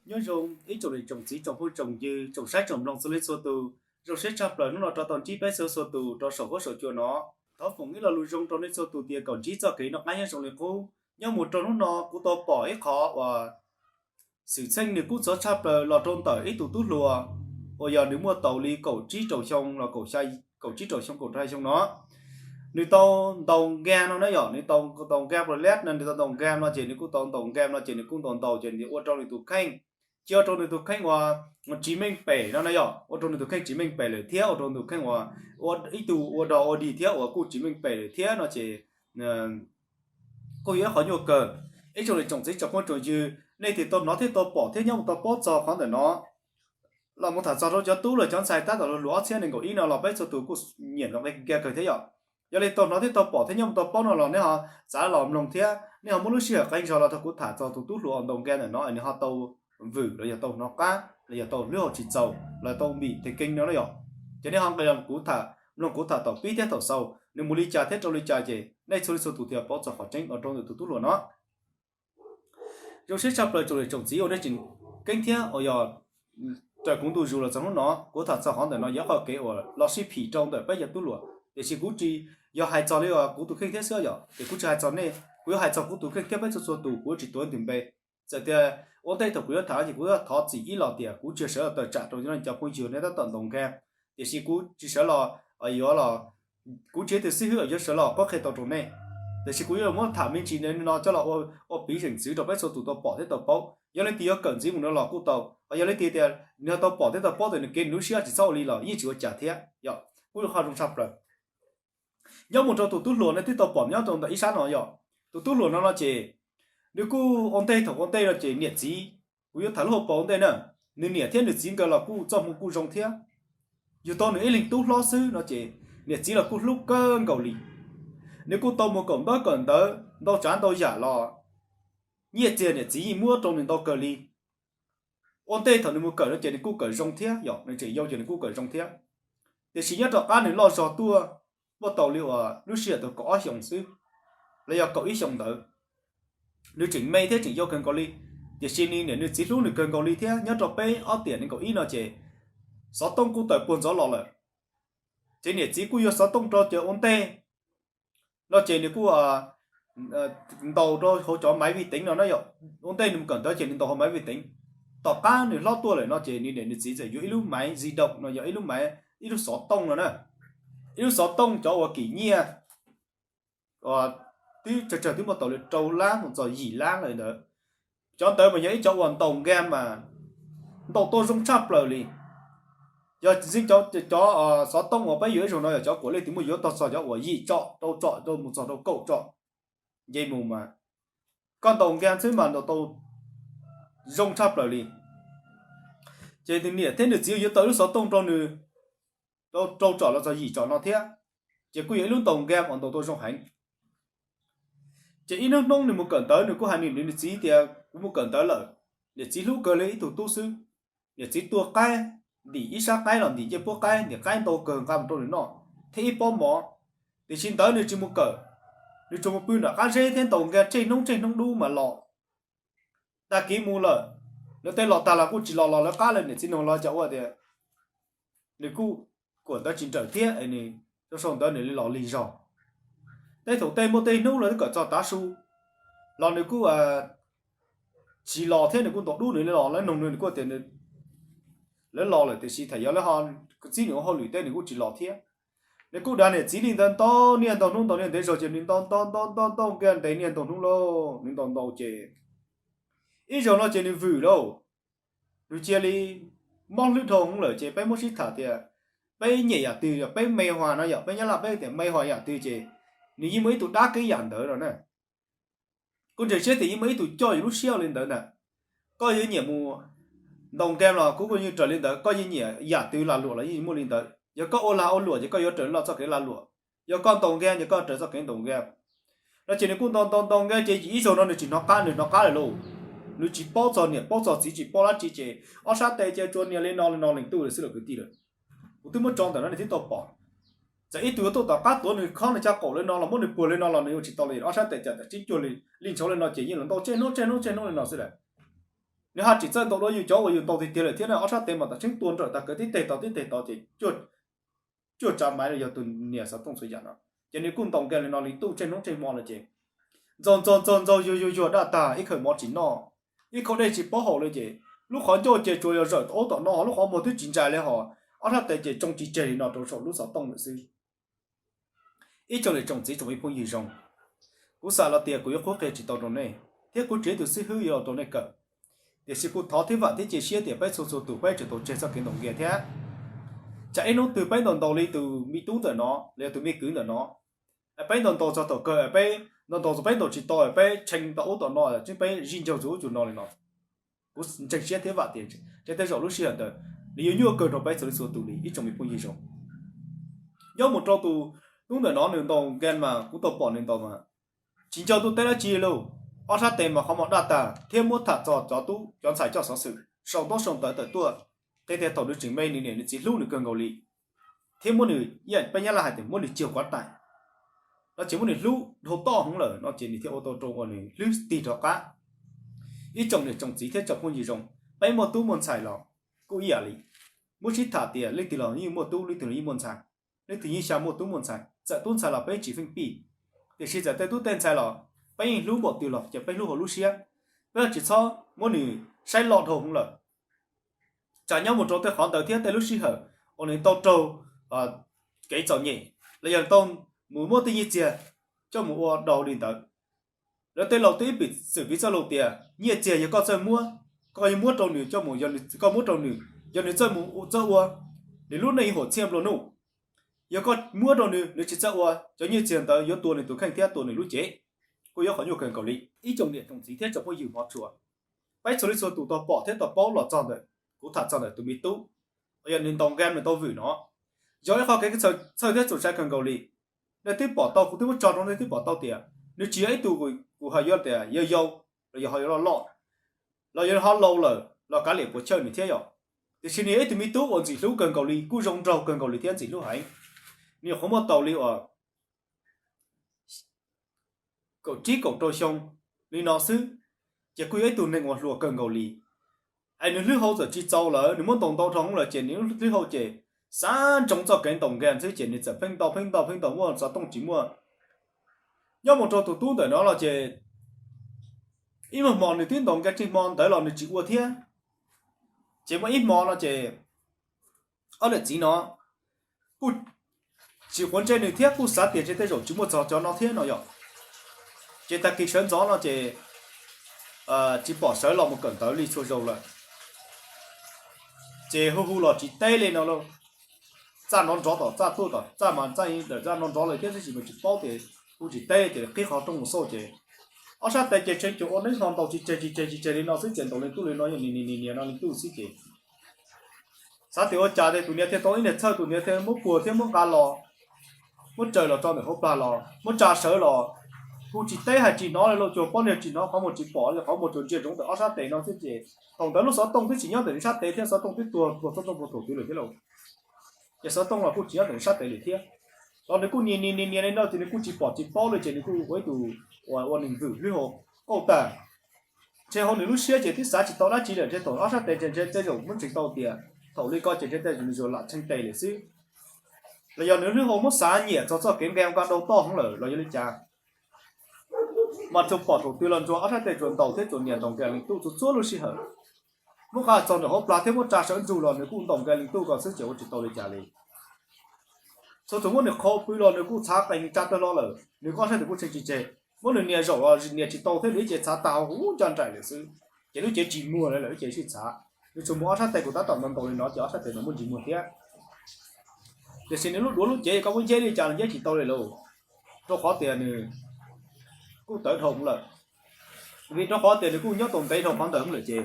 Nyob zoo ib tsoom niam tsoom txiv tsoom phooj tsoom ywg tsoom saib tsoom mloog txhua leej txhua tus, zoo siab tshaj plaws hnub no rov tau ntsib peb txhua txhua tus rau saum huab saum cua no. Thov foom ib lo lus zoo rau nej txhua tus tias kom ntsib txoj kev noj qab nyob zoo li qub. Nyob mus rau hnub no kuv tau pom ib qho uas xwm txheej nws kub txhov tshaj plaws los rau ntawm ib tug tub hluas uas yog nws muaj tau li kaum tsib rau xyoo los kaum tsib rau xyoo kaum rau xyoo no. Nws tau ntaus nkas no na yom, nws tau ntaus nkas plas lab no, nws tau ntaus nkas no ces nws kuj tau ntaus nkas no ces nws kuj ntaus ntaus ces nws ua rau nws tus kheej, cia ua rau nws tus kheej uas tsis meej pem no na yom, ua rau nws tus kheej tsis meej pem lawm thiab ua rau nws tus kheej uas ua ib tug ua dog ua dig thiab uas kuj tsis meej pem lawm thiab no ces kuj yog ib qhov nyuaj kawg. Ib tsoom niam tsoom txiv tsoom phooj tsoom ywg, nej twb tau hnov thiab tau pom thiab nyob mus tau paub txog qhov ntawm no los mus tham txog rau cov tub los cov ntxhais tab tom lug hluas ob txhiab nees nkaum ib no los peb txhua tus kuj nyiam nkaus kiag kawg thiab yom. Yog li tau hnov thiab tau pom thiab nyob mus tau paub no los nej ho txav los mloog thiab nej ho muab lub sij hawm qee zaug los thaum kuv tham txog tus tub hluas uas ntaus nkas ntawm no nws ho tau vwm los yog tau hnov qab los yog tau hlwb hauv tsis txaus los tau npim tes keeb no na yom. Ces nej ho nqis los kuv tham, mloog kuv tham thaum pib thiab thaum xaus nws mus li cas thiab rau li cas ces nej txhua leej txhua tus thiaj paub txog qhov tseeb uas rau ntawm tus tub hluas no. Zoo siab tshaj plaws tsoom niam tsoom txiv uas nej tseem keeb thiab uas yog raws kuv ntu zus los txog hnub no. Kuv tham txog qhov ntawm no yog qhov kev uas los sib phim rau ntawm peb cov tub hluas, tiam sis kuv tsis yog hais txog li uas kuv tus kheej thiab xwb yom, ces kuv tsis hais txog nej, kuv yuav hais txog kuv tus kheej thiab peb txhua txhua tus, kuv yuav tsis tuav nws tus npe. Txawm tias ua ntej thaum kuv yuav tham no ces kuv yuav thov txim ib los tias kuv tsis yog sawv daws tawm tsam rau nej tab tom ntaus nkas, tiam sis kuv tsis sawv los yuav los, kuv tsis yog tus xib hwb uas yuav sawv los qhuab qhia tau rau nej. Tiam sis kuv yuav muab tham me ntsis no coj los ua piv zeem txwv rau peb txhua tus tau pom thiab tau paub. Yog leej twg yuav kawm ntxiv mus no los kuj tau, ho yog leej twg tias nws ho tau pom thiab tau paub tias nws kev nws lub siab tsis txhob ua li los yeej tsis ua cas thiab yom, kuj yog qhov zoo tshaj plaws. Nyob mus rau tus tub hluas no twb tau pom nyob rau ntawm ib sab no yom. Tus tub hluas no no ces nws kuj ua ntej, thaum ua ntej no ces niam txiv, kuv yuav tham lub hauv paus ua ntej na, nws niam thiab nws txiv nkawd los kuj txoj hmoo kuj zoo thiab. Yug tau nws ib leeg tub hlob xwb no ces niam txiv los kuj hlub kawg nkaus li. Nws kuj tau mus kawm ntaub kawm ntawv ntau tsav ntau yam los nyiaj txiag niam txiv yeej muab rau nws ntau kawg li. Ua ntej thaum nws mus kawm no ces nws kuj kawm zoo thiab yom, nws tseem yau ces nws kuj kawm zoo thiab. Tiam sis nyob rov qab nws loj zog tuaj, muaj tau li uas lub sij hawm tau kaum ob xyoos xwb, los yog kaum ib xyoos ntawd, nws tseem me thiab tseem yau kawg nkaus li. Tiam sis nws niam nws txiv hlub nws kawg nkaus li thiab. Nyob rau peb ob tiam nees nkaum ib no ces xov tooj kuj tawm puag ntxov los lawm, ces niam txiv kuj yuav xov tooj rau cov ua ntej no ces nws kuj ntaus rau hauv cov maiv vi teev no na yom. Ua ntej nws mus kawm ntawv ces nws ntaus hauv maiv vi teev. Tom qab nws hlob tuaj lawm no ces nws niam nws txiv txawm yuav ib lub maiv di doom no yog ib lub maiv, ib lub xov tooj no na, ib lub xov tooj cov uas kim nyiaj twb tsawg tsawg twb muaj tau li rau lab mus txog yim lab lawm ntawd. Cov ntawd mas yog ib cov uas ntaus nkas mas ntaus tau zoo tshaj plaws li. Yog txij cov xov tooj uas peb yuav ib zaug no yog cov kuam leej twg muaj yuav tog txog cov uas yim tsom rau tsom rau mus txog rau kaum tsom nce mus mas koj ntaus nkas xwb mas ntaus tau zoo tshaj plaws li. Ces nws niam thiab nws txiv yuav tau ib lub xov tooj rau nws rau tsom los txog yim tsom no thiab. Ces kuj yog ib lub ntaus nkas uas ntaus tau zoo heev. Ces ib hnub hnub nws mus kawm ntawv nws kuj hais nws niam nws txiv tias kuv mus kawm ntawv lawm. Niam txiv hlub kawg li ib tug tub xwb. Niam txiv tua qaib, ntim ib sab qaib los ntim ncej puab qaib, ntim qaib ntau kawg nqa mus rau nws noj thiab ib pob mov. Tiam sis ntawd nws tsis mus kawm, nws tsuas mus pw nram qab zeb thiab ntaus nkas tsheej hnub tsheej hnub dub mas los. Tag kis mus lawm, lawv tej los tag los kuj tsis los los lawv qab lawm, niam txiv nug los cas ua tias nws kuj kuam ntawv tsis nrawm thiab es nws sau sau ntawv nws li los lig zog. Tej thaum tej muaj tej hnub lawv twb kawm txog tav su los nws kuj tsis los thiab, nws kuj ntaus dub nws li los, lawv nug nws nws kuj tias lawv los lawm tiam sis thaum yog lawv ho txib nws ua hauj lwm teb nws kuj tsis los thiab. Nws kuj dag niam txiv li ntawd ntau niaj ntau hnub ntau niaj ntev zog ces nws ntaus ntaus ntaus ntaus ntaus nkas ntev niaj ntau hnub lauj, nws ntaus ntaus ces ib zaug no ces nws vwm lauj, nws cia li mob hlwb dhau hwv lawm ces peb muab sib tham tias peb nyiam yam twg, peb me hua no yom, peb Nyab Laj peb tias me hua yam twg ces nws yeej muaj ib tug dab keeb yam ntawd no na. Kuv ntseeg siab tias yeej muaj ib tug coj yus lub siab li ntawd ntag. Koj yuav nyiam mus ntaus nkas los kuv kuj yeej raws li ntawd, koj yeej nyiam yam twg lag luam los yeej muaj li ntawd. Yog koj ua lag ua luam ces koj yuav raws li txoj kev lag luam, yog koj ntaus nqia ces koj raws txoj kev ntaus nqia. No ces nws kuj ntaus ntaus ntaus nqia ces yim ib zaug no nws tsis hnov qab, nws hnov qab lawm lauj. Nws tsis paub txog niam paub txog txiv tsis paub dab tsi ces ob sab tes ces tsuas nias li no li no leej twg xwb los kwv tij lawm. Kuv twb muab tso ntawm no nws thiaj tau pom. Txawm ib tug yuav tuaj tom qab tuav nws khob nws caj qaum li no los muab nws puag li no los nws yuav tsis tau li. Ob sab tes cas tam tseeb cuag li ntshav li no ces yeej los ntaus tsej hnub tsej hnub tsej hnub li no xwb lawm. Nws haj tsis txawj ntaus dua yus cov uas yus ntaus tiag tiag lawm thiab na, ob sab tes mas tam tseeb tua nrawm tag kev tib teg tod tib teg tod ces cuaj tsav maiv los yog tus niam xov tooj txhua yam no. Ces nws kuj ntaus nqia li no li ntuj tsej hnub tsej hmo lawm ces ntxaug ntxaug ntxaug ntxaug yuag yuag yuag daj tag ib khawm mov tsis noj, ib khawm dej tsis paub haus li ces lub qhov ncauj ces tsuas yog zawm tom ub tom no, lub qhov muag twb tsis ntsais li hos, ob sab tes ces tsoo tsis tseg li no rau saum lub xov tooj lawm xwb. Ib tsoom niam tsoom txiv tsoom phooj ywg zoo, kuv xam los tias kuv yuav qhuab qhia tsis tau rau nej thiab kuv tsis yog ib tug xib hwb yuav los rau nej kawm. Tiam sis kuv thov thiab vam thiab cia siab tias peb txhua txhua tus peb tsum tau tseg txoj kev ntaus nqia thiab. Tsam ib hnub twg peb ntaus ntaus li tus me tub ntawm no los yog tus me kwv ntawm no, peb ntaus ntaus txog thaum kawg peb ntaus ntaus txog peb ntaus tsis tau peb tshee tau ub tau no, tseeb peb zij ncaug txog ub txog no li no. Kuv ntseeg siab thiab vam tias tej zaum lub sij hawm ntawd nws yuav nyuaj kawg rau peb txhua leej txhua tus li ib tsoom me phooj ywg zoo. Nyob mus rau tus tub ntawm no nws ntaus nqia mas kuv tau pom nws ntaus mas tsis nco tuaj teb dab tsi li. Ob sab tes mas qhov muag daj tag thiab muab tham txog cov tub cov ntxhais coj xov xwm sau ntaub sau ntawv tawm tuaj qhia tias thaum nws tseem me nws niam nws txiv hlub nws kawg nkaus li, thiab muab nws, peb Nyab Laj hais tias muab nws ciag kuav taim, no ces muab nws hlub dhau toj hwv lawm no ces nws thiaj ua tau rau uas nws hlwb tig rov qab. Ib tsoom niam tsoom txiv thiab tsoom phooj ywg zoo, peb muaj tub muaj ntxhais los kuj ib yam li, muab sib tham tias leej twg los yeej muaj tub leej twg los yeej muaj ntxhais, leej twg yeej xyaw muaj tub muaj ntxhais, txawm tub ntxhais los peb tsis feej pij. Tiam sis txawm tej tub tej ntxhais los peb yeej hlub npaum twg los ces peb hlub hauv lub siab, peb tsis txhob muab nws saib loj dhau hwv lawm. Tsam nyob mus rau tej qhov ntawd thiab tej lub sij hawm uas nws tau raug kev txom nyem los yog tau mus muab tej nyiaj txiag coj mus ua dau li ntawd. Lawv tej laus twb ib pim txwm piv txoj lus tias nyiaj txiag yog koj txawj muab, koj yuav muab rau nws coj mus, koj muab rau nws, yog nws txawj mus txawj ua, nws lub neej yuav huam txhiaj nplua nuj. Yog koj muab rau nws, nws tsis txawj ua, cov nyiaj txiag ntawd yuav tua nws tus kheej thiab tua nws lub cev, kuj yog qhov nyuaj kawg nkaus li. Ib tsoom niam tsoom txiv thiab tsoom phooj ywg hmov tshua, peb txhua leej txhua tus tau pom thiab tau paub los txog ntawm kuv tham txog ntawm tus me tub uas yog nws ntaus nqe nws tau vwm no. Yog ib qho kev txhawj thiab txaus ntshai kawg nkaus li. Nej twb pom tau, kuv twb muab tso rau nej twb pom tau tias nws tsis yog ib tug kuv hais yuav tias yog yau los yog ho yuav loj loj, los yog ho laus lawm los kav liam puas chawj nws thiab yom. Tiam sis nws yog ib tug me tub uas ntxim hlub kawg nkaus li, kuj zoo nraug kawg nkaus li thiab ntxim hlub heev. Nws nyuam qhuav muaj tau li uas kaum tsib kaum rau xyoo li no xwb, ces kuj yog ib tug neeg uas hluas kawg nkaus li. Es nws hlwb hau txawm tsis txaus lawm, nws muab ntaus ntau dhau lawm ces nws hlwb hau ces xav ntsoov txoj kev ntaus nqe xwb ces nws txawm pheej ntaus pheej ntaus pheej ntaus muaj xov tooj tsis muaj. Nyob mus rau tus tub ntawm no los ces ib muaj hmo nws twb ntaus nqe tsheej hmo ntawd los nws tsis ua thiab. Ces muaj ib hmo no ces ob niam txiv no kuj tsis quav ntsej nws thiab kuj xav tias ntshe tej zaum tsis muaj txog cov no thiab no yom. Ces tag kis sawv ntxov no ces tsis pom sawv los mus kawm ntawv li txhua zaus lawm. Ces hu hu los tsis teb li no lauj. Txaj nrov nrov tom txaj tuaj tom txaj mas txaj ntawm txaj nrov nrov lawm thiab tab sis mas tsis paub tias hu tsis teb ces qhib qhov rooj mus xauj ces ob sab tes ces tshee cuag ua neeb hlo ntaus tsis tseg tsis tseg tsis tseg li no xwb ces ntaus leej tub li no yog nim nim nias no leej tub xwb ces xav tias ua cas tias tus niam thiaj tau ib niag txhawj, tus niam thiaj muab puag thiab muab nqa los, muab tsaws los rau ntawm hauv plag los muab tsa sawv los, hu tsis teb hais tsis hnov li lauj, cuag pob niag tsis hnov qhov muag tsis pom li, qhov muag tsuas ntsia ntsoov ntawm ob sab tes no xwb ces thaum ntawd lub xov tooj twb tsis nyob ntawm nws sab tes thiab xov tooj twb tuag puag txoj tooj puag thaum twg lawm thiab lauj. Ces xov tooj los kuj tsis nyob ntawm nws sab tes lawm thiab. Los nws kuj nias nias nias nias li no ces nws kuj tsis pom tsis paub li ces nws kuj ua ib tug ua neeg vwm hlwb hau qauj tag. Ntshe hauv nws lub siab ces twb xav tsis tau dab tsi lawm, ntshe thaum ob sab tes ces ntshe tej zaum muab ntseeg tau tias thaum li ko ces ntshe tej zaum nws yuav lam tshee tes lawm xwb. Los yog nws hlwb hau muab xav nyiam txog txoj kev nqe nqa dhau toj hwv lawm los yog li cas. Mas tsuas pom thaum twg los ntsuag ob sab tes tsuas ntaus thiab tsuas nias ntaus nqe leej tub txhua txhua lub sij hawm. Muab nqa txog ntawm hauv plag thiab muab tsa sawv ntsug los nws kuj ntaus nqe leej tub ko xwb ces ua tsis tau li cas li. Txhua txhua muab nws qhau pw los nws kuj txhav qees tsa tawg hlo lawm, nws kuj ob sab tes kuj tshee tsis tseg. Muab nws nias zaum los nias tsis tau thiab, nws ib ce txhav tag huv ncaj nraim lawm xwb. Ces lub cev tsis muag li lawm, lub cev sib txhav. Nws tsuas muab ob sab tes kuj tab tom ntaus ntaus li no ces ob sab tes no muaj ntsis muag thiab. Tiam sis nws lub duav lub cev koj muab nceb li cas los nceb tsis tau li lauj, rau qhov tias nws kuj tawv dhau lawm. Vim rau qhov tias nws kuj nyob tau ntev dhau qhov ntawd lawm ces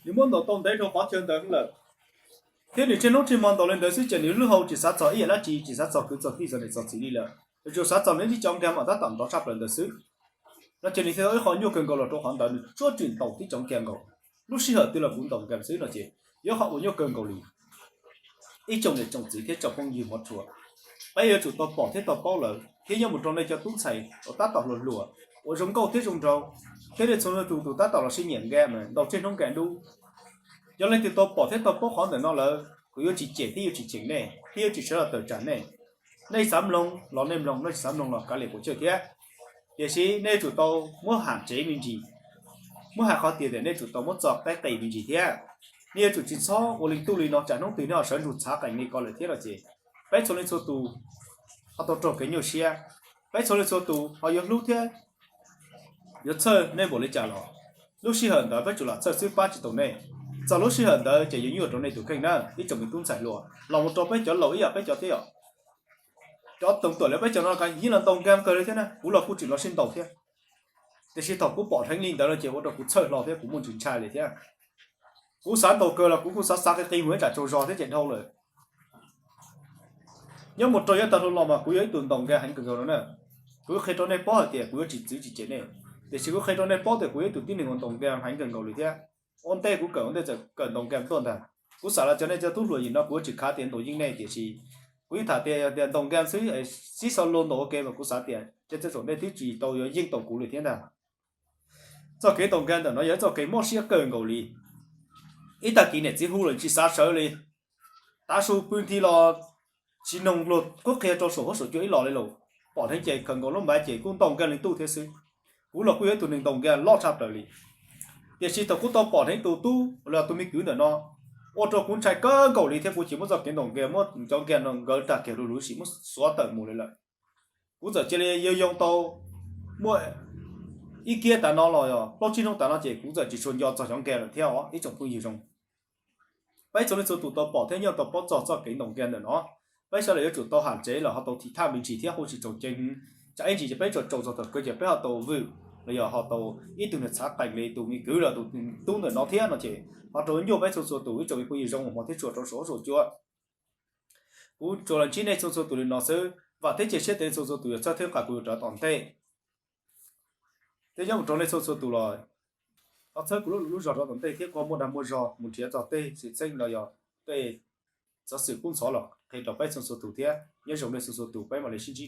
nws muab ntaus tau ntev dhau qhov chaw ntawd lawm. Thiab nws tseg hnub tseg hmo ntaus li ntawd xwb ces nws lub hau tsis xav txog ib yam dab tsi, tsis xav txog kwv txog tij txog niam txog txiv li lawm, nws tsuas xav txog nws ib co nkeeg mam tab tom nrov tshaj plaws ntawd xwb. No ces nws thiaj tau ib qho nyuaj kawg nkaus los rau qhov ntawd nws tsuab tsuas ntaus tib co nkeeg nkaus. Lub sij hawm twg los kuv ntaus nkeeg xwb no ces yog qhov uas nyuaj kawg nkaus li. Ib tsoom niam tsoom txiv thiab tsoom phooj ywg hmov tshua, peb yuav tsum tau pom thiab tau paub lawm thiab nyob mus rau nej cov tub ntxhais uas tab tom hluas hluas, uas zoo nkauj thiab zoo nraug, thiab nej txhua tus tus tab tom los sib nyiam nkeeg mas ntaus tseg hnub nkeeg dub. Yog leej twg tau pom thiab tau paub qhov ntawm no lawm, kuv yuav tsis cem thiab yuav tsis cheem nej thiab yuav tsis sawv los tawm tsam nej. Nej xav mloog los nej mloog, nej tsis xav mloog los kav liam kuv tsawg thiab. Tiam sis nej yuav tsum tau muab ham tsev me ntsis, muab hais qhov tias tias nej yuav tsum tau muab txo qab qis me ntsis thiab. Nej yuav tsum tsis txhob ua li ntuj li no tsam hnub twg nej ho sawv ntsug txhav qees li ko lawm thiab no ces peb txhua leej txhua tus ho tau raug kev nyuaj siab. Peb txhua leej txhua tus ho yuav hlub thiab yuav txhawj nej npaum li cas los lub sij hawm ntawd peb tsuas lam txhawj xwb pab tsis tau nej. Txog lub sij hawm ntawd ces yuav nyuaj rau nej tus kheej na ib tsoom me tub ntxhais hluas los mus rau peb cov laus ib yam peb cov thiab yom. Cov toom tuam li peb cov no yeej los ntaus nkeeg kawg li thiab na, kuv los kuj tseem los sib ntaus thiab. Tiam sis thaum kuv pom dheev li ntawd no ces ua rau kuv txhawj hlo thiab kuv muaj ntsis ntshai li thiab. Kuv xav ntaus kawg los kuv kuj xav xav qis qis mus ib tsam tsaug zog thiab ces dhau lawm. Nyob mus rau yav tag dhau los mas kuv yog ib tug ntaus nkeeg heev kawg nkaus no na. Kuv qhia rau nej paub hais tias kuv yuav tsis txwv tsis cem nej, tiam sis kuv qhia rau nej paub tias kuv yog ib tug tib neeg uas ntaus nkeeg heev kawg nkaus li thiab. Ua ntej kuv kawm ua ntej txawm kawm ntaus nkeeg tuaj ntag. Kuv xav los cov nej cov tub hluas yim no kuv yuav tsis khav tias ntaus yeej nej tiam sis kuv yeej tham tias tias ntaus nkeeg xwb, sib xav luag ntaus ua ke mas kuv xav tias cov txawj tsaum nej twb tsis tau yuav yeej tau kuv li thiab ntag. Txoj kev ntaus nkeeg ntawm no yog ib txoj kev mob siab kawg nkaus li. Ib tag kis niam txiv hu los tsis xav sawv li, tav su pw nthi los tsis noog luag qhuab qhia rau saum huab saum cua ib los li los. Pom dheev ces khaws nkaus lub npav ces kuj ntaus nkeeg li ntuj thiab xwb. Kuv los kuj yog ib tug neeg ntaus nkeeg loj tshaj plaws li. Tiam sis thaum kuv tau pom dheev tus tub los tus me kwv ntawm no, ua rau kuv ntshai kawg nkaus li thiab kuv cia muab txoj kev ntaus nkeeg muab cov nkeeg no nkawd rag kiag lug lug sim muab xuav tawm mus li lawm. Kuv txawm cia li yoo yoo tau muaj ib kiab tav no los yog plaub tsib hnub tav no ces kuv txawm tsis tshua nco txog cov nkeeg lawm thiab os ib tsoom phooj ywg zoo. Peb txhua leej txhua tus tau pom thiab nyob tau paub txog txoj kev ntaus nkeeg ntawm no. Peb sawv daws yuav tsum tau ham tsev los ho tau thim thaj me ntsis thiab hu tsis tsaus ceev heev, tsam ib ntsis ces peb tsaug tsaug txog thaum kawg ces peb ho tau vwm los yog ho tau ib tug niag txhav qees li tus me kwv los tus tub ntawm no thiab no ces ho rau nyuaj peb txhua txhua tus ib tsoom phooj ywg zoo uas hmov thiab tshua rau saum huab saum cua. Kuv tsuas los ntsib nej txhua txhua tus li no xwb, vam thiab cia siab tias nej txhua txhua tus yuav txhawb thiab qab kuv yuav rov tom ntej. Thiab nyob mus rau nej txhua txhua tus los ho txhawb kuv lub lub zog rov tom ntej thiab kuv muaj dag muaj zog mus nrhiav txog tej xwm txheej los yog tej xov xwm kub ntxhov los qhia rau peb txhua txhua tus thiab. Nyob zoo nej txhua txhua tus, peb mam li sib ntsib.